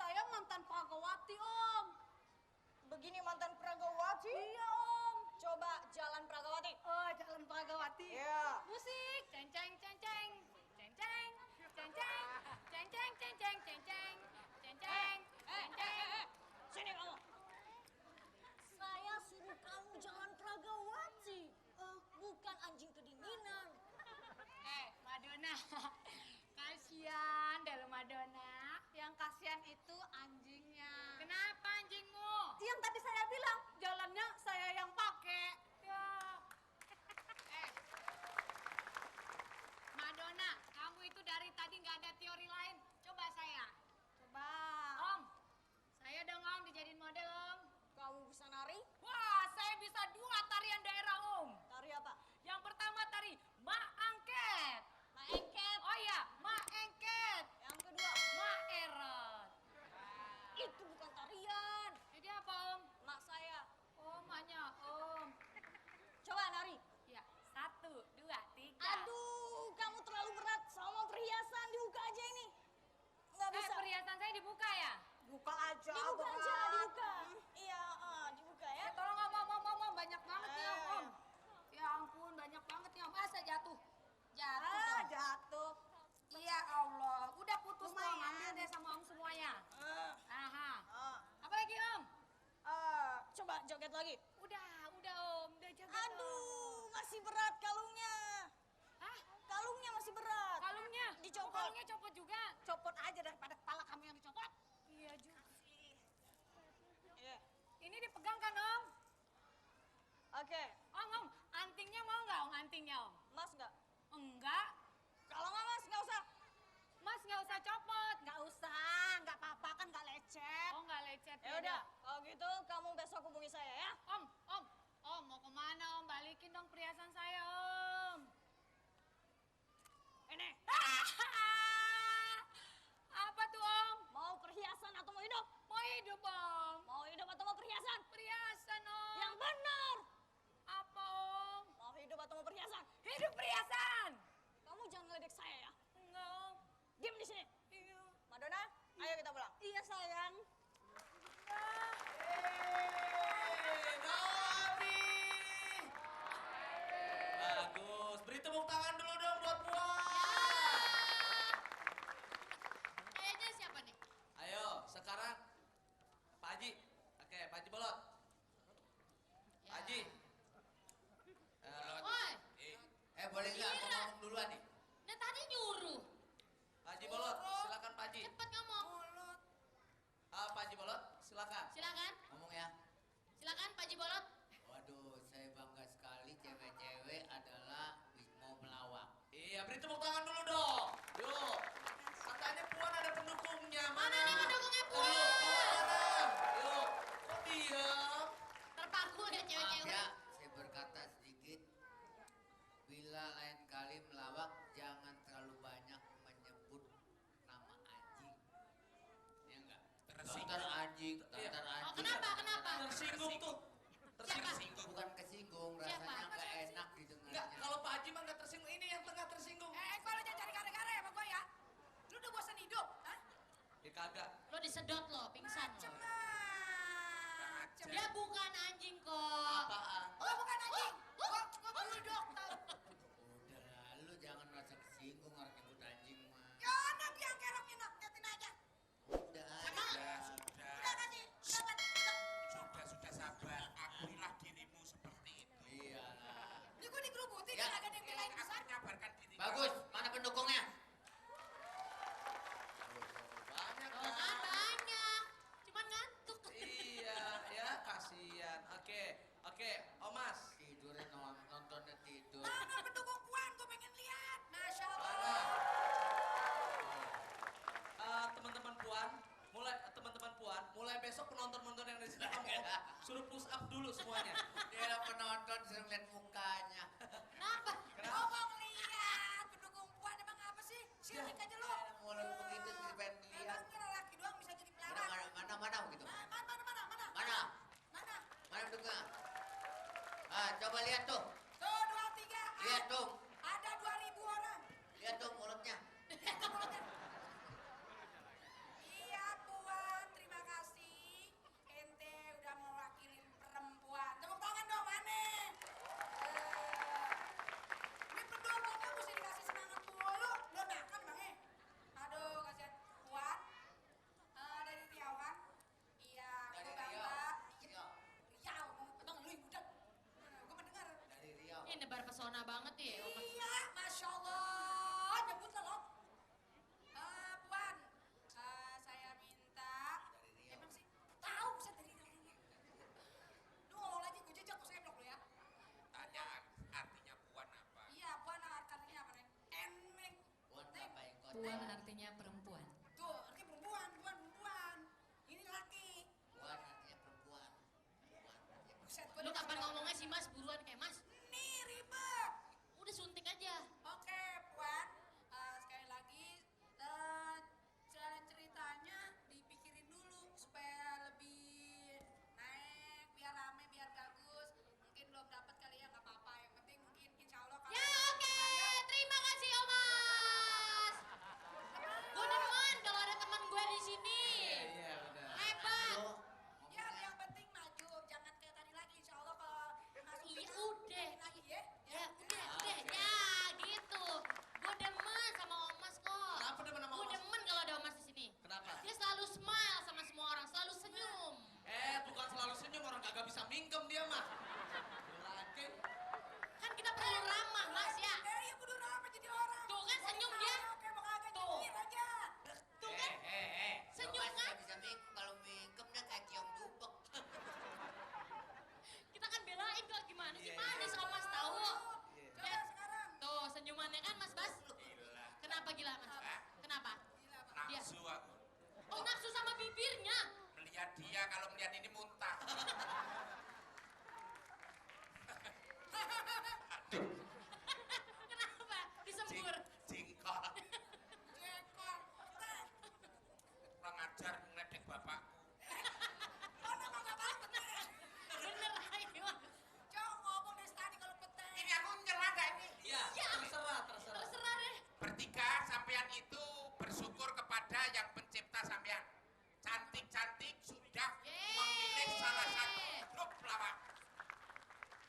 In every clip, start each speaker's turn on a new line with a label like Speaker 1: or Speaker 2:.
Speaker 1: saya mantan Pragawati, Om.
Speaker 2: Begini mantan Pragawati?
Speaker 1: Iya, Om.
Speaker 2: Coba jalan Pragawati.
Speaker 1: Oh, jalan Pragawati.
Speaker 2: Iya.
Speaker 3: Musik, ceng ceng ceng ceng, ceng ceng, ceng ceng, ceng ceng ceng ceng ceng ceng, ceng ceng, ceng ceng.
Speaker 2: Sini kamu. Saya suruh kamu jalan Pragawati. Bukan anjing kedinginan.
Speaker 3: Madonna, kasihan dah lo Madonna.
Speaker 1: Yang kasihan itu anjingnya.
Speaker 3: Kenapa anjingmu?
Speaker 1: Yang tadi saya bilang, jalannya saya yang pakai.
Speaker 3: Ya. Madonna, kamu itu dari tadi nggak ada teori lain. Coba saya.
Speaker 1: Coba.
Speaker 3: Om, saya dong Om dijadiin model Om.
Speaker 2: Kamu bisa nari?
Speaker 3: Wah, saya bisa 2 tarian daerah Om.
Speaker 2: Tari apa?
Speaker 3: Yang pertama tari Mak Angket.
Speaker 2: Maengket.
Speaker 3: Oh iya, Mak Engket.
Speaker 2: Yang kedua,
Speaker 3: Mak Erot.
Speaker 2: itu bukan tarian.
Speaker 3: Jadi apa Om?
Speaker 2: Mak saya.
Speaker 3: Oh, maknya Om.
Speaker 2: Coba nari.
Speaker 3: Ya, 1, 2, 3.
Speaker 2: Aduh, kamu terlalu berat sama perhiasan. Dibuka aja ini. Nggak bisa.
Speaker 3: Perhiasan saya dibuka ya?
Speaker 1: Buka aja,
Speaker 2: Dibuka
Speaker 1: berat.
Speaker 2: aja, dibuka. Iya, dibuka ya.
Speaker 3: Tolong Om, banyak banget nih Om.
Speaker 2: Eh.
Speaker 3: Ya ampun, banyak banget nih Om. Masa jatuh? Jatuh
Speaker 1: Ah,
Speaker 3: dong.
Speaker 1: jatuh.
Speaker 3: Iya Allah, udah putus dong,
Speaker 1: Lumayan.
Speaker 3: ambil deh sama Om semuanya. Aha.
Speaker 2: Ah,
Speaker 3: Apa lagi Om?
Speaker 2: coba joget lagi.
Speaker 3: Udah Om, udah jaga.
Speaker 2: Aduh, masih berat kalungnya.
Speaker 3: Hah?
Speaker 2: Kalungnya masih berat.
Speaker 3: Kalungnya?
Speaker 2: Dicopot.
Speaker 3: Oh, kalungnya copot juga.
Speaker 1: Copot aja daripada kepala kamu yang dicopot.
Speaker 3: Iya juga.
Speaker 2: Iya.
Speaker 3: Ini dipegang kan Om?
Speaker 2: Oke,
Speaker 3: Om, antingnya mau nggak Om, antingnya Om?
Speaker 2: Mas nggak?
Speaker 3: Enggak.
Speaker 2: Kalau nggak Mas, nggak usah.
Speaker 3: Mas nggak usah copot.
Speaker 1: Nggak usah, nggak apa-apa kan nggak lecet.
Speaker 3: Oh nggak lecet.
Speaker 2: Ya udah, kalau gitu kamu besok hubungi saya ya.
Speaker 3: Om mau kemana Om? Balikin dong perhiasan saya Om.
Speaker 2: Ini,
Speaker 3: Apa tuh Om?
Speaker 2: mau perhiasan atau mau hidup?
Speaker 3: Mau hidup Om.
Speaker 2: Mau hidup atau mau perhiasan?
Speaker 3: Perhiasan Om.
Speaker 2: Yang benar.
Speaker 3: Apa Om?
Speaker 2: Mau hidup atau mau perhiasan?
Speaker 3: Hidup perhiasan.
Speaker 2: Kamu jangan ngeledek saya ya.
Speaker 3: Enggak Om.
Speaker 2: Diam di sini.
Speaker 3: Iya.
Speaker 2: Madonna, ayo kita pulang.
Speaker 1: Iya sayang.
Speaker 4: Nabi. Bagus. Beri tepuk tangan dulu dong buat Puan.
Speaker 3: Kayaknya siapa nih?
Speaker 4: Ayo, sekarang Pak Haji. Oke, Pak Haji Bolot. Pak Haji.
Speaker 3: Woi,
Speaker 4: Boleh nggak aku ngomong duluan nih?
Speaker 3: nah tadi nyuruh.
Speaker 4: Pak Haji Bolot, silakan Pak Haji.
Speaker 3: Cepet ngomong.
Speaker 4: Pak Haji Bolot, silakan.
Speaker 3: Silakan.
Speaker 4: Ngomong ya.
Speaker 3: Silakan Pak Jibolot.
Speaker 5: Waduh, saya bangga sekali cewek-cewek adalah mau melawak.
Speaker 4: Iya, beri tepuk tangan dulu dong. Yuk. Katanya Puan ada pendukungnya.
Speaker 3: Mana nih pendukungnya Puan?
Speaker 4: Mana? Yuk. Kok diam?
Speaker 3: Terpaku ya
Speaker 5: Maaf
Speaker 3: cewek-cewek.
Speaker 5: ya, saya berkata sedikit. Bila lain kali melawak, jangan terlalu banyak menyebut nama anjing. Ya enggak? Dokter anjing, dokter
Speaker 3: Oh,
Speaker 5: anjing.
Speaker 3: kenapa?
Speaker 4: Tersinggung tuh.
Speaker 5: Tersinggung. Bukan kesinggung,
Speaker 3: Siapa?
Speaker 5: rasanya nggak enak
Speaker 4: Enggak,
Speaker 5: didengarnya.
Speaker 4: kalau Pak Haji mah nggak tersinggung. Ini yang tengah tersinggung.
Speaker 1: Kalau jangan cari gara-gara ya sama gue ya. Lu udah bosan hidup, hah?
Speaker 4: Ya kagak.
Speaker 3: Lo disedot lo, pingsan lo.
Speaker 1: Macem.
Speaker 3: Dia bukan anjing kok.
Speaker 4: Apaan?
Speaker 1: Oh, bukan anjing. Gua bulldog tau.
Speaker 5: Udah, lu jangan merasa kesinggung orang nyebut anjing mah.
Speaker 1: Ya udah biang keroknya nak, liatin aja.
Speaker 5: Udah aja.
Speaker 1: Udah kasih, dapat.
Speaker 6: Sudah sabar, akuilah dirimu seperti itu.
Speaker 5: Iya.
Speaker 1: Ini gue digerubutin,
Speaker 5: Ya.
Speaker 1: gak ada yang belain besar.
Speaker 6: Aku nyabarkan diri.
Speaker 5: Bagus, mana pendukungnya?
Speaker 4: Banyak
Speaker 3: Oh, kan banyak. Cuman ngantuk.
Speaker 4: Iya, ya kasihan. Oke, Omas.
Speaker 5: Tidurnya nontonnya tidur.
Speaker 1: Mana pendukung Puan, gue pengen lihat. Masya Allah.
Speaker 4: Mana? Teman-teman Puan, mulai besok penonton-penonton yang di sini kamu suruh push up dulu semuanya.
Speaker 5: Dia penonton sering lihat mukanya.
Speaker 3: Kenapa?
Speaker 1: Gue mau ngeliat pendukung Puan emang apa sih? Sirik aja lu.
Speaker 5: Mulut begitu jadi pengen lihat.
Speaker 1: Emang kira laki doang bisa jadi
Speaker 5: Mana
Speaker 1: pelawak.
Speaker 5: mana begitu.
Speaker 1: Mana?
Speaker 5: Mana? Mana pendukungnya? Coba lihat tuh.
Speaker 1: Tuh, 2, 3.
Speaker 5: Lihat tuh.
Speaker 1: Ada 2.000 orang.
Speaker 5: Lihat tuh mulutnya.
Speaker 1: Lihat tuh mulutnya. Iya, Puan.
Speaker 3: Puan artinya perempuan.
Speaker 1: Tuh, ini perempuan. Ini laki.
Speaker 5: Puan artinya perempuan.
Speaker 1: Buset,
Speaker 3: Lu kapan ngomongnya sih Mas? Buruan kayak Mas.
Speaker 1: nih ribet.
Speaker 3: Udah suntik aja.
Speaker 1: Oke, Puan. Sekali lagi, jalan ceritanya dipikirin dulu supaya lebih naik, biar rame, biar bagus. Mungkin belum dapat kali ya, nggak apa-apa. Yang penting mungkin insya Allah kalau
Speaker 3: Ya oke, terima kasih Omas. Gue demen kalau ada teman gue di sini.
Speaker 4: Iya, benar.
Speaker 3: Hebat.
Speaker 1: ya yang penting maju, jangan kayak tadi lagi. Insya Allah kalau masuk
Speaker 3: Iya
Speaker 1: final,
Speaker 3: udah.
Speaker 1: lagi ya.
Speaker 3: Ya udah, ya gitu. Gue demen sama Omas kok.
Speaker 4: Kenapa demen sama
Speaker 3: Gue
Speaker 4: Omas?
Speaker 3: demen kalau ada Omas di sini.
Speaker 4: Kenapa?
Speaker 3: Dia selalu smile sama semua orang, selalu senyum.
Speaker 4: Bukan selalu senyum, orang kagak bisa mingkem dia mah. Lagi.
Speaker 3: Kan kita perlu ramah Mas ya.
Speaker 1: Iya kudu ramah jadi orang.
Speaker 3: Tuh kan senyum dia.
Speaker 1: Oke, mau kagak
Speaker 3: Tuh.
Speaker 1: nyengir aja.
Speaker 3: Tuh kan senyum
Speaker 5: Omas
Speaker 3: kan.
Speaker 5: nggak bisa mingkem, kalau mingkem dia kayak cium dubek.
Speaker 3: Kita kan belain kok gimana sih
Speaker 4: Iya,
Speaker 3: manis
Speaker 4: iya.
Speaker 3: Omas tahu.
Speaker 1: Coba
Speaker 3: Ya,
Speaker 1: sekarang.
Speaker 3: tuh senyumannya kan Mas Bas.
Speaker 6: Gila.
Speaker 3: Kenapa gila Mas?
Speaker 6: Hah?
Speaker 3: Kenapa?
Speaker 1: Gila, Pak.
Speaker 3: Dia.
Speaker 6: Nafsu aku.
Speaker 3: Oh nafsu sama bibirnya.
Speaker 6: Melihat dia, kalau melihat ini muntah. Aduh,
Speaker 3: Kenapa? Disembur.
Speaker 6: jengkol.
Speaker 1: Jengkol. Teh.
Speaker 6: Kurang ajar ngeledek bapakku.
Speaker 1: Mana mah nggak apa-apa, Teh.
Speaker 3: Bener ayo.
Speaker 1: Cok ngomong dari tadi kalau peteng.
Speaker 6: Ini aku nyerah gak ini?
Speaker 4: Iya, terserah.
Speaker 3: Terserah deh.
Speaker 6: Bertiga sampean itu bersyukur kepada yang pencipta sampean. Cantik-cantik sudah memilih salah satu grup pelawak.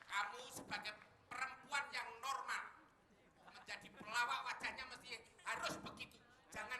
Speaker 6: Kamu sebagai perempuan yang normal menjadi pelawak, wajahnya mesti harus begitu. Jangan